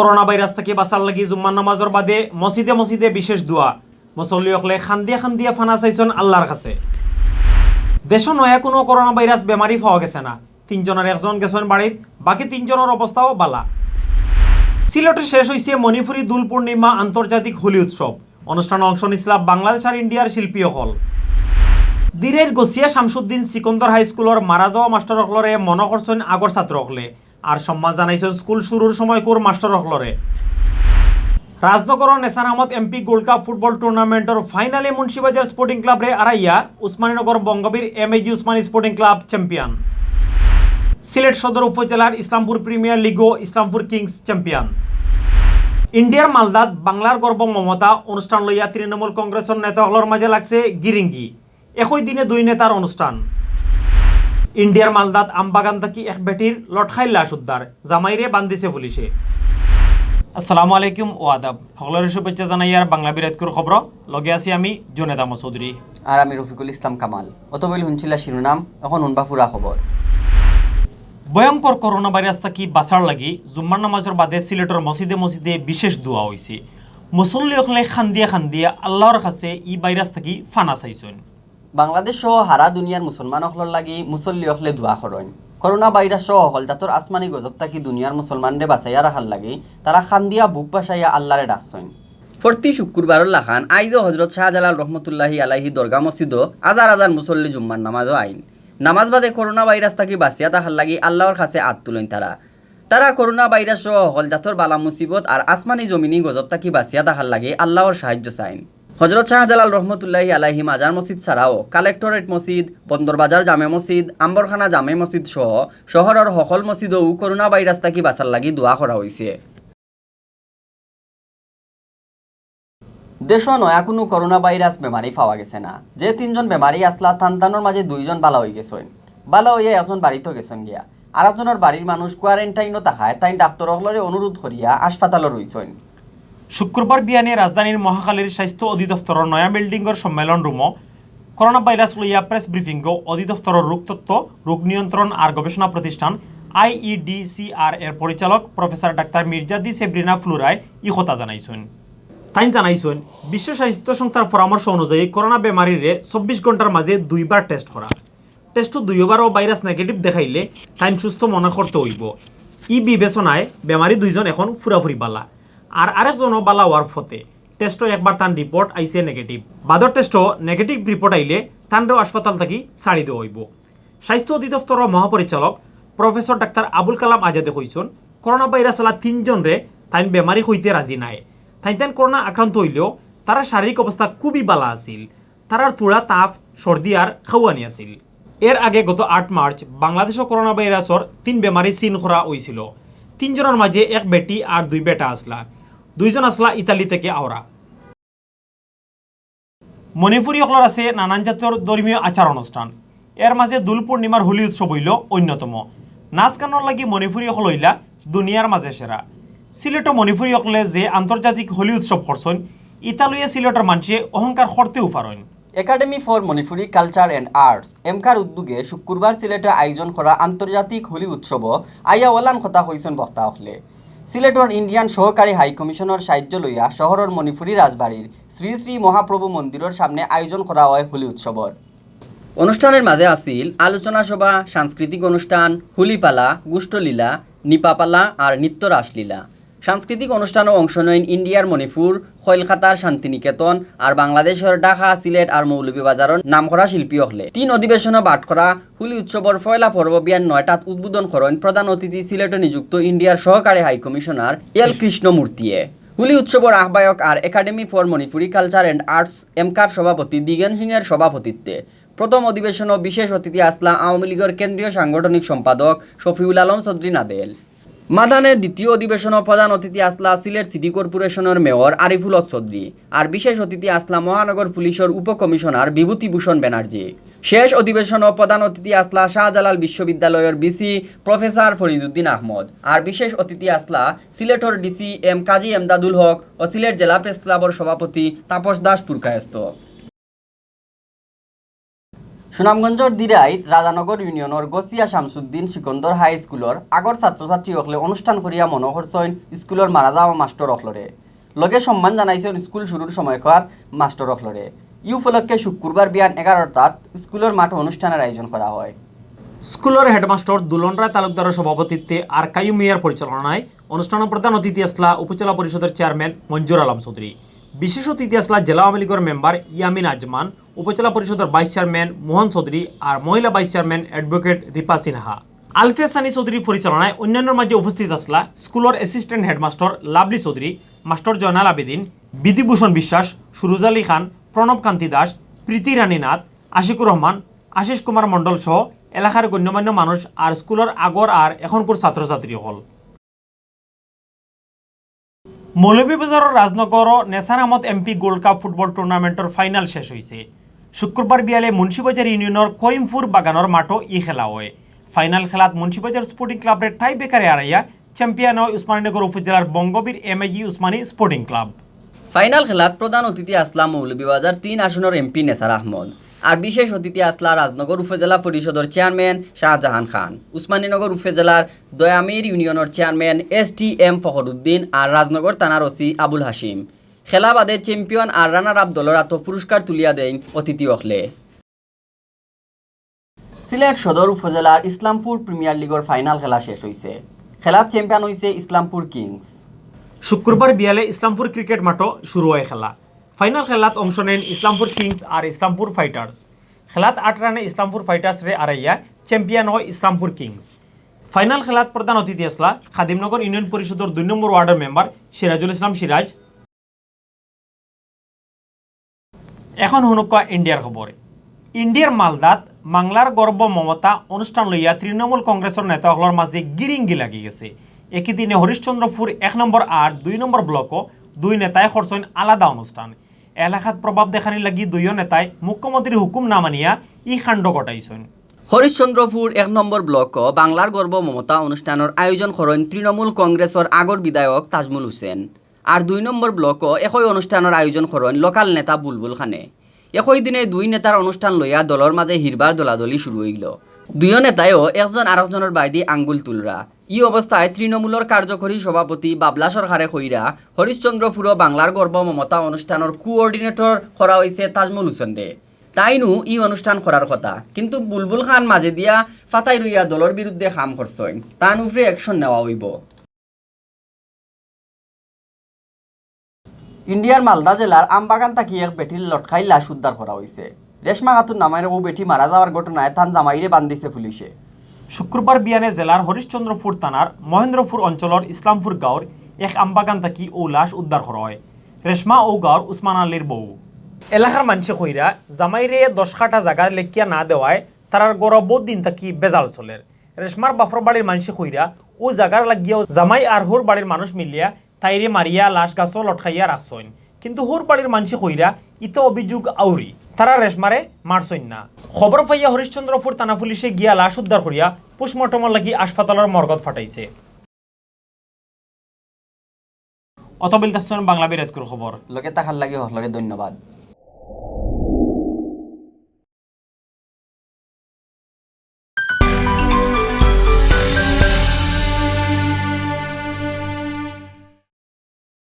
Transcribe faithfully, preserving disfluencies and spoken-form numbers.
Corona virus থাকি বাঁচার লাগি জুম্মার নামাজর বাদে মসজিদে মসজিদে বিশেষ দোয়া। মুসল্লি অকলে খান্দিয়া খান্দিয়া ফানা চাইছইন আল্লাহর কাছে। দেশো নয়া কুনু করোনা ভাইরাস বেমারি পাওয়া গেছে না। তিনজনর একজন গেছইন বাড়িত, বাকি তিনজনর অবস্থাও বালা। সিলেটে শেষ অইছে মণিপুরী দোল পূর্ণিমা আন্তর্জাতিক হোলি উৎসব। অনুষ্ঠানো অংশ নিছলা বাংলাদেশ আর ইন্ডিয়ার শিল্পী অকল। দিরাইর গছিয়া শামসুদ্দিন সিকন্দর হাই স্কুলর মারা যাওয়া মাস্টর অকলরে মনো করছইন আগর ছাত্র অকলে। আর সম্মান জানাইছইন স্কুল শুরুর সময়কুর মাস্টর অকলরে। রাজনগরর Nesar Ahmad MP gold cup football টুর্নামেন্টর ফাইনালে মুন্সিবাজার স্পোর্টিং ক্লাবরে আরাইয়া Osmaninagar Bangabir MAG Osmani sporting club champion. Sylhet Sadar উপজেলার ইসলামপুর প্রিমিয়ার লিগও ইসলামপুর কিংস চ্যাম্পিয়ন। ইন্ডিয়ার মালদাত বাংলার গর্ব মমতা অনুষ্ঠান লইয়া তৃণমূল কংগ্রেসর নেতা অকলর মাঝে লাগছে গিরিঙ্গি। একই দিনে দুই নেতার অনুষ্ঠান। ইন্ডিয়ার মালদাত আমবাগান থাকি এক বেটির লটকাইল লাশ উদ্ধার, জামাইরে বান্ধিছে পুলিশে। আসসালামু আলাইকুম ও আদাব, হকলরে শুভেচ্ছা জানাইয়ার বাংলা বিরাটকুর খবর, লগে আছি আমি জুনেদ আহমদ চৌধুরী। আর আমি রফিকুল ইসলাম কামাল। অত বইল হুনছিলা শিরোনাম, এখন হুনবা পুরা খবর। ভয়ঙ্কর করোনা ভাইরাস থাকি বাঁচার লাগি জুম্মার নামাজর বাদে সিলেটর মসজিদে মসজিদে বিশেষ দোয়া অইছে। মুসল্লি অকলে খান্দিয়া খান্দিয়া আল্লাহর কাছে ই ভাইরাস থাকি ফানা চাইছইন। বাংলাদেশ সহ হারা দুনিয়ার মুসলমান অকলর লাগি মুসল্লি অকলে দোয়া করইন। করোনা ভাইরাস সহ হকল জাতর আসমানি গজব থাকি দুনিয়ার মুসলমানরে বাঁচাইয়া রাখার লাগি তারা খান্দিয়া বুক ভাসাইয়া আল্লাহরে ডাকছইন। প্রতি শুক্রবারর লাখান আইজও হজরত শাহজালাল রহমতুল্লাহি আলাইহি দরগা মসজিদও হাজার হাজার মুসল্লি জুম্মার নামাজও আইন। নামাজ বাদে করোনা ভাইরাস থাকি বাঁচিয়া থাকার লাগি আল্লাহর কাছে আত তুলইন তারা। তারা করোনা ভাইরাস সহ হকল জাতর বালা মুসিবত আর আসমানি জমিনি গজব থাকি বাঁচিয়া থাকার লাগি আল্লাহর সাহায্য চাইন। হজরত শাহজালাল রহমতুল্লাহি আলাইহি মাজার মসজিদ ছাড়াও কালেক্টরেট মসজিদ, বন্দরবাজার জামে মসজিদ, আম্বরখানা জামে মসজিদ সহ শহরর হকল মসজিদও করোনা ভাইরাস থাকি বাঁচার লাগি দোয়া করা অইছে। দেশো নয়া কুনু করোনা ভাইরাস বেমারি পাওয়া গেছে না। যে তিনজন বেমারি আছলা, তান তানর মাঝে দুইজন বালা অইগেছইন। বালা অইয়া একজন বাড়িত গেছইন গিয়া। আরকজনর বাড়ির মানুষ কোয়ারেন্টাইনো থাকায় তাইন ডাক্তর অকলরে অনুরোধ করিয়া হাসপাতালো রইছইন। শুক্রবার বিয়ানে রাজধানীর মহাখালীর স্বাস্থ্য অধিদপ্তরর নয়া বিল্ডিংর সম্মেলন রুমো করোনা ভাইরাস লইয়া প্রেস ব্রিফিংও অধিদপ্তরর রোগতত্ত্ব, রোগ নিয়ন্ত্রণ আর গবেষণা প্রতিষ্ঠান আইইডিসিআর এর পরিচালক প্রফেসর ডাক্তার মির্জা দি সেব্রিনা ফ্লুরায় ই কথা জানাইছইন। তাইন জানাইছইন, বিশ্ব স্বাস্থ্য সংস্থার পরামর্শ অনুযায়ী করোনা বেমারিরে চব্বিশ ঘন্টার মাঝে দুইবার টেস্ট করা। টেস্টো দুইবারও ভাইরাস নেগেটিভ দেখাইলে তাইন সুস্থ মনে করতে অইবো। ই বিবেচনায় বেমারি দুইজন এখন পুরাপুরি বালা, আর আরকজনও বালা অওয়ার পথে। টেস্টো একবার তান রিপোর্ট আইছে নেগেটিভ। বাদর টেস্টো নেগেটিভ রিপোর্ট আইলে তানরেও হাসপাতাল থাকি ছাড়ি দেওয়া অইবো। স্বাস্থ্য অধিদপ্তরর মহাপরিচালক প্রফেসর ডাক্তার আবুল কালাম আজাদে কইছইন, করোনা ভাইরাস আলা তিনজনরে তাইন বেমারি কইতে রাজি নায়। তাইন তাইন করোনা আক্রান্ত অইলেও তারার শারীরিক অবস্থা খুবই বালা আছিল। তারার থুড়া তাপ, সর্দি আর খাওয়ানি আছিল। এর আগে গত আট মার্চ বাংলাদেশো করোনা ভাইরাসর তিন বেমারি চিন করা অইছিল। তিনজনর মাঝে এক বেটি আর দুই বেটা আছলা। দুইজন আছলা ইতালি থাকি আওরা। মণিপুরী অকলর আছে নানান জাতর ধর্মীয় আচার অনুষ্ঠান। এর মাঝে দোল পূর্ণিমার হোলি উৎসব অইলো অন্যতম। নাচ গানর লাগি মণিপুরী অকল অইলা দুনিয়ার মাঝে সেরা। সিলেটো মণিপুরী অকলে যে আন্তর্জাতিক হোলি উৎসব করছইন, ইতা লইয়া সিলেটর মানষে অহংকার করতেও পারইন। Academy for Manipuri Culture and Arts, এমকার উদ্যোগে শুক্রবার সিলেটো আয়োজন করা আন্তর্জাতিক হোলি উৎসবো আইয়া অলান কথা কইছইন বক্তা অকলে। সিলেটর ইন্ডিয়ান সহকারী হাই কমিশনর সাহায্য লইয়া শহরর মণিপুরী রাজবাড়ির শ্রী শ্রী মহাপ্রভু মন্দিরর সামনে আয়োজন করা অয় হোলি উৎসবর। অনুষ্ঠানর মাঝে আছিল আলোচনা সভা, সাংস্কৃতিক অনুষ্ঠান, হোলি পালা, গোষ্ঠলীলা, নিপা পালা আর নৃত্য রাসলীলা। সাংস্কৃতিক অনুষ্ঠানো অংশ নেইন ইন্ডিয়ার মণিপুর, কলকাতার শান্তিনিকেতন আর বাংলাদেশর ঢাকা, সিলেট আর মৌলভীবাজারর নামকরা শিল্পী অকলে। তিন অধিবেশনো বাট করা হোলি উৎসবর পয়লা পর্ব বিয়ান নয়টাত উদ্বোধন করইন প্রধান অতিথি সিলেটো নিযুক্ত ইন্ডিয়ার সহকারী হাই কমিশনার এল কৃষ্ণমূর্তিয়ে। হোলি উৎসবর আহ্বায়ক আর Academy for Manipuri Culture and Arts, এমকার সভাপতি দিগেন সিংয়ের সভাপতিত্বে প্রথম অধিবেশনো বিশেষ অতিথি আছলা আওয়ামী লীগর কেন্দ্রীয় সাংগঠনিক সম্পাদক শফিউল আলম চৌধুরী নাদেল। মাদানে দ্বিতীয় অধিবেশনো প্রধান অতিথি আছলা সিলেট সিটি কর্পোরেশনর মেয়র আরিফুল হক চৌধুরী, আর বিশেষ অতিথি আছলা মহানগর পুলিশর উপকমিশনার বিভূতিভূষণ ব্যানার্জি। শেষ অধিবেশনো প্রধান অতিথি আছলা শাহজালাল বিশ্ববিদ্যালয়র ভিসি প্রফেসর ফরিদুদ্দিন আহমদ, আর বিশেষ অতিথি আছলা সিলেটর ডিসি এম কাজী এমদাদুল হক ও সিলেট জেলা প্রেস ক্লাবর সভাপতি তাপস দাস পুরকায়স্থ। সুনামগঞ্জর দিরাইর রাজানগর ইউনিয়নর গছিয়া শামসুদ্দিন সিকন্দর হাই স্কুলর আগর ছাত্রছাত্রী অকলে অনুষ্ঠান করিয়া মনো করছইন স্কুলর মারা যাওয়া মাস্টর অকলরে। লগে সম্মান জানাইছইন স্কুল শুরুর সময়কার মাস্টর অকলরে। ই উপলক্ষে শুক্রবার বিয়ান এগারোটাত স্কুলর মাঠো অনুষ্ঠানর আয়োজন করা হয়। স্কুলর হেডমাস্টর দুলন রায় তালুকদারর সভাপতিত্বে আর কাইয়ুম মিয়ার পরিচালনায় অনুষ্ঠানো প্রধান অতিথি আছলা উপজেলা পরিষদর চেয়ারম্যান মঞ্জুর আলম চৌধুরী। বিশেষ অতিথি আছলা জেলা আওয়ামী লীগর মেম্বার ইয়ামিন আজমান, উপজেলা পরিষদর ভাইস চেয়ারম্যান মোহন চৌধুরী আর মহিলা ভাইস চেয়ারম্যান অ্যাডভোকেট রিপা সিনহা। আলফিয়া সানি চৌধুরীর পরিচালনায় অন্যান্যর মাঝে উপস্থিত আছলা স্কুলর অ্যাসিস্ট্যান্ট হেডমাস্টর লাভলি চৌধুরী, মাস্টর জয়নাল আবেদিন, বিধিভূষণ বিশ্বাস, সুরুজ আলী খান, প্রণব কান্তি দাস, প্রীতি রানী নাথ, আশিকুর রহমান, আশিস কুমার মণ্ডল সহ এলাকার গণ্যমান্য মানুষ আর স্কুলর আগর আর এখনকুর ছাত্রছাত্রী অকল। মৌলভীবাজারর রাজনগরো Nesar Ahmad MP gold cup football টুর্নামেন্টর ফাইনাল শেষ অইছে। শুক্রবার বিয়ালে মুন্সিবাজার ইউনিয়নর করিমপুর বাগানর মাঠো ই খেলা অয়। ফাইনাল খেলাত মুন্সিবাজার স্পোর্টিং ক্লাবরে টাই ব্রেকারে আরাইয়া চ্যাম্পিয়ন অয় উসমানীনগর উপজেলার Bangabir MAG Osmani sporting club. Final খেলাত প্রধান অতিথি আছলা মৌলভীবাজার তিন আসনর এমপি নেছার আহমদ, আর বিশেষ অতিথি আছলা রাজনগর উপজেলা পরিষদর চেয়ারম্যান শাহজাহান খান, উসমানীনগর উপজেলার দয়ামির ইউনিয়নর চেয়ারম্যান এসটিএম ফখরুদ্দিন আর রাজনগর থানার ওসি আবুল হাসিম। খেলা বাদে চ্যাম্পিয়ন আর রানার আপ দলর আতো পুরস্কার তুলিয়া দেইন অতিথি অকলে। সিলেট সদর উপজেলার ইসলামপুর প্রিমিয়ার লিগর ফাইনাল খেলা শেষ অইছে। খেলাত চ্যাম্পিয়ন অইছে ইসলামপুর কিংস। শুক্রবার বিয়ালে ইসলামপুর ক্রিকেট মাঠো শুরু অয় খেলা। ফাইনাল খেলাত অংশ নেন ইসলামপুর কিংস আর ইসলামপুর ফাইটার্স। খেলাত আট রানে ইসলামপুর ফাইটার্সরে আরাইয়া চ্যাম্পিয়ন অয় ইসলামপুর কিংস। ফাইনাল খেলাত প্রধান অতিথি আছলা খাদিমনগর ইউনিয়ন পরিষদর দুই নম্বর ওয়ার্ডর মেম্বার সিরাজুল ইসলাম সিরাজ। এখন হুনুক্কা ইন্ডিয়ার খবর। ইন্ডিয়ার মালদাত বাংলার গর্ব মমতা অনুষ্ঠান লইয়া তৃণমূল কংগ্রেসর নেতা অকলর মাঝে গিরিঙ্গি লাগি গেছে। একই দিনে হরিশ্চন্দ্রপুর এক নম্বর আর দুই নম্বর ব্লকও দুই নেতায় করছইন আলাদা অনুষ্ঠান। এলাকাত প্রভাব দেখানির লাগি দুইও নেতায় মুখ্যমন্ত্রীর হুকুম না মানিয়া ই কাণ্ড ঘটাইছইন। হরিশ্চন্দ্রপুর এক নম্বর ব্লকও বাংলার গর্ব মমতা অনুষ্ঠানর আয়োজন করইন তৃণমূল কংগ্রেসর আগর বিধায়ক তাজমুল হোসেন। আর দুই নম্বর ব্লকও একই অনুষ্ঠানর আয়োজন করইন লোকাল নেতা বুলবুল খানে। একই দিনে দুই নেতার অনুষ্ঠান লইয়া দলর মাঝে হিরবার দলাদলি শুরু অইল। দুইও নেতায়ও একজন আরকজনর বায়দি আঙ্গুল তুলরা। ই অবস্থায় তৃণমূলর কার্যকরী সভাপতি বাবলা সরকারে কইরা, হরিশ্চন্দ্রপুরও বাংলার গর্ব মমতা অনুষ্ঠানর কোঅর্ডিনেটর করা অইছে তাজমুল হোসেনরে। তাইনউ ই অনুষ্ঠান করার কথা, কিন্তু বুলবুল খান মাঝে দিয়া ফাতাই রইয়া দলর বিরুদ্ধে কাম করছইন, তান উপরে অ্যাকশন নেওয়া অইবো। ইন্ডিয়ার মালদা জেলার আমবাগান থাকি এক বেটির লটকাই লাশ উদ্ধার করা অইছে। রেশমা খাতুন নামের অউ বেটি মারা যাওয়ার ঘটনায় তান জামাইরে বান্ধিছে পুলিশে। শুক্রবার বিয়ানে জেলার হরিশ্চন্দ্রপুর থানার মহেন্দ্রপুর অঞ্চলর ইসলামপুর গাঁওর এক আমবাগান থাকি অউ লাশ উদ্ধার করা অয়। রেশমা অউ গাঁওর উসমান আলীর বউ। এলাকার মানষে কইরা জামাইরে দশ কাঠা জাগা লেখিয়া না দেওয়ায় তারার ঘরো বউত দিন থাকি বেজাল চলের। রেশমার বাফর বাড়ির মানষে কইরা অউ জাগার লাগিয়াউ জামাই আর হউর বাড়ির মানুষ মিলিয়া তাইরে মারিয়া লাশ গাছো লটকাইয়া রাখছইন। কিন্তু হউর বাড়ির মানষে কইরা ইতা অভিযোগ আউরি, তারা রেশমারে মারছইন না। খবর পাইয়া হরিশ্চন্দ্রপুর থানা পুলিশে গিয়া লাশ উদ্ধার করিয়া পোস্টমর্টমর লাগি হাসপাতালর মর্গত ফাটাইছে। অতবিল তাহসন বাংলা বিরাটকুর খবর। লগে থাকার লাগি হকলরে ধন্যবাদ।